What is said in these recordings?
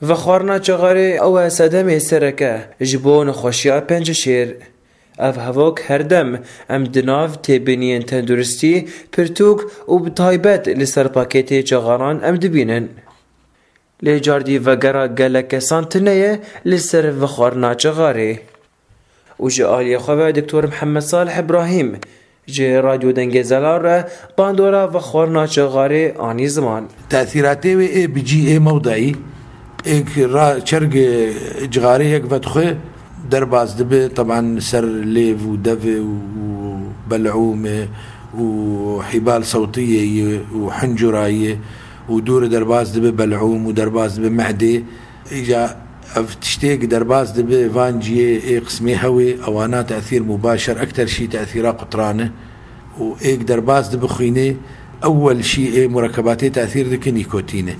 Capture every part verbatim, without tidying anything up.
Vexwarina çixarê ew e sedemê sereke ji bo nexweşiya penceşêr. Ev hevok her dem em di nav têbiniyên tenduristî, pirtûk û bi taybet li ser pakêtê çixaran em dibînin. Lê cardî vegera gelek kesan tune ye li ser vexwarina çixarê. Û ji aliyê xwe ve Doktor Mihemed Salih Ibrahîm ji Radyo Dengê Zelal re bandora vexwarina çixarê anî ziman. Tesîratê wê ê bi cî ê mewdayî, êk ra çerg cixarê yek vedixwe, derbas dibe, teban ser lêv û devê û belûme û hîbal sewtiyê ye û hincurayê û dûr derbas dibe belûm û derbas dibe me'dê. Îca ev tiştêk derbas dibe van ciyê ê qismê hewê, ewana tesîr mubaşer ekter şî tesîra qutran e û êk derbas dibe xwînê, ewel şî ê murekebatê tesîr dike nîkotîn e.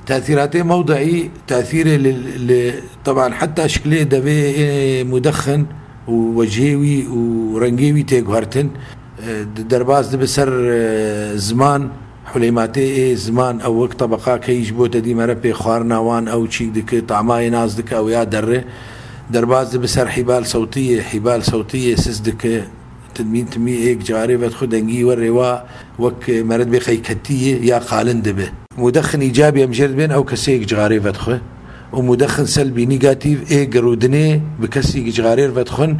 Tesîratê mewdaî tesîrê li, li, teban heta şiklê devê ê mudexin û wecihê wî û rengê wî tê guhertin, e, di derbas dibe ser, e, ziman, hulêmatê ê ziman, ew wek tebeqa keyî ji bo te dî mere pê xwarina wan, ew çîk dike, tamayê nas dike, ew ya derre. Derbas dibe ser hîbal sewtiyê, hîbal sewtiyê sis dike, timîn timî êk cixarê vedixwe dengî we rêwa wek mere dibê qeyketiyê ya qalin dibe. Mudexin îcabî em jê re dibên ew kesê êk cixarê vedixwe û mudexin selbî, negatîf, ê girûdinê bi kesî cixarê vedixwin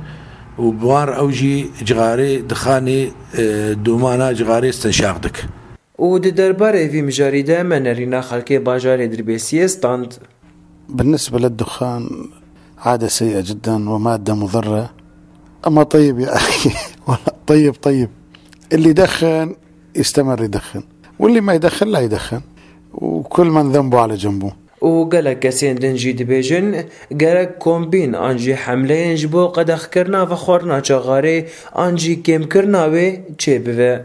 û bi wan re ew jî cixarê dixanê, e, domana cixarê stinşaq dik. û di derbarê vî mijarî de me nerîna xelkê bajarê Dirbêsiyê stand. بالنسبة للدخان عادة سيئة جدا ومادة مضرة. أما طيب يا أخي، والله طيب، طيب. اللي يدخن يستمر يدخن، واللي ما يدخن لا يدخن، وكل من ذنبه على جنبه. û gelek kesên din jî dibêjin, gerek kombîn an jî hemleyên ji bo qedexkirina vexwarina çixarê an jî kêmkirina wê çêbibe.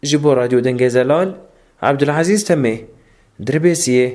Ji bo Radyo Dengê Zelal, Abdulazîz Temê, Dirbêsiyê.